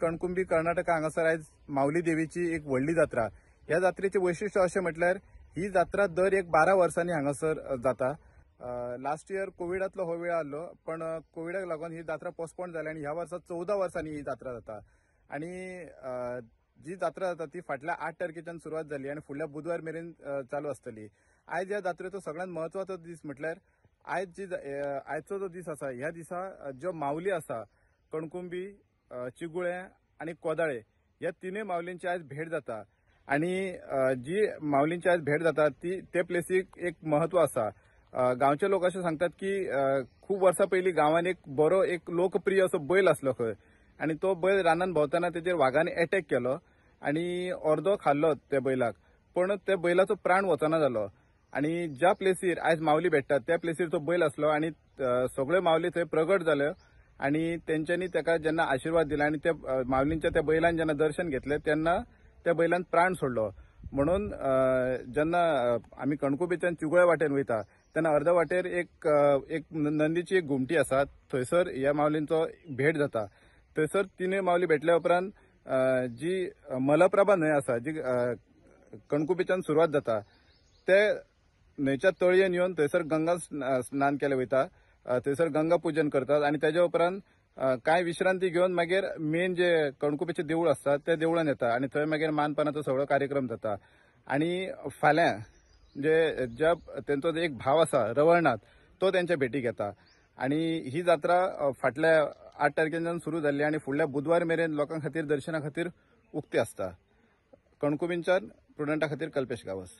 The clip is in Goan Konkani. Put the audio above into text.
कणकुंबी कर्नाटका हांगासर आयज माऊली देवीची एक व्हडली जात्रा. ह्या जात्रेचें वैशिश्ट अशें म्हटल्यार ही जात्रा दर एक 12 वर्सांनी हांगासर जाता. लास्ट इयर कोविडांतलो हो वेळ आसलो, पण कोविडाक लागून ही जात्रा पोस्टपोन जाली आनी ह्या वर्सा 14 वर्सांनी ही जात्रा जाता. आनी जी जात्रा जाता ती फाटल्या 8 तारखेच्यान सुरवात जाली आनी फुडल्या बुधवार मेरेन चालू आसतली. आयज ह्या जात्रेचो सगळ्यांत म्हत्वाचो दीस म्हटल्यार आयज जी आयचो जो दीस आसा, ह्या दिसा ज्यो माऊली आसा कणकुंबी, चिगुळे आनी कोदाळे ह्या तिनूय माऊलींची आयज भेट जाता. आनी जी माऊलींची आयज भेट जाता ती ते प्लेसीक एक महत्व आसा. गांवचे लोक अशें सांगतात की खूब वर्सां पयलीं गांवांत एक बरो एक लोकप्रिय असो बैल आसलो खंय, आनी तो बैल रानान भोंवतना तेजेर वागान एटॅक केलो आनी अर्दो खाल्लो त्या बैलाक, पण त्या बैलाचो प्राण वचना जालो. आनी ज्या प्लेसीर आयज माऊली भेटतात त्या प्लेसीर तो बैल आसलो आनी सगळ्यो माऊली थंय प्रगट जाल्यो आनी तेंच्यांनी ताका जेन्ना आशिर्वाद दिला आनी त्या माऊलींच्या त्या बैलान जेन्ना दर्शन घेतलें तेन्ना त्या बैलान प्राण सोडलो. म्हणून जेन्ना आमी कणकुंबीच्यान चिगुळे वाटेन वयता तेन्ना अर्द वाटेर एक एक नंदीची एक घुमटी आसा, थंयसर ह्या माऊलींचो भेट जाता. थंयसर तिनूय माऊली भेटल्या उपरांत जी मलप्रभा न्हंय आसा, जी कणकुंबीच्यान सुरवात जाता, ते न्हंयच्या तळयेन येवन थंयसर गंगा स्नान केलें वयता, थंयसर गंगा पूजन करतात आनी तेज्या उपरांत कांय विश्रांती घेवन मागीर मेन जे कणकुंबीचें देवूळ आसता त्या देवळान येता आनी थंय मागीर मानपानाचो सगळो कार्यक्रम जाता. आनी फाल्यां जे ज्या तेंचो एक भाव आसा रवळनाथ, तो तेंच्या भेटीक येता. आनी ही जात्रा फाटल्या 8 तारखेच्यान सुरू जाल्ली आनी फुडल्या बुधवार मेरेन लोकां खातीर दर्शना खातीर उक्ती आसता. कणकुंबीच्यान प्रुडंटा खातीर कल्पेश गांवस.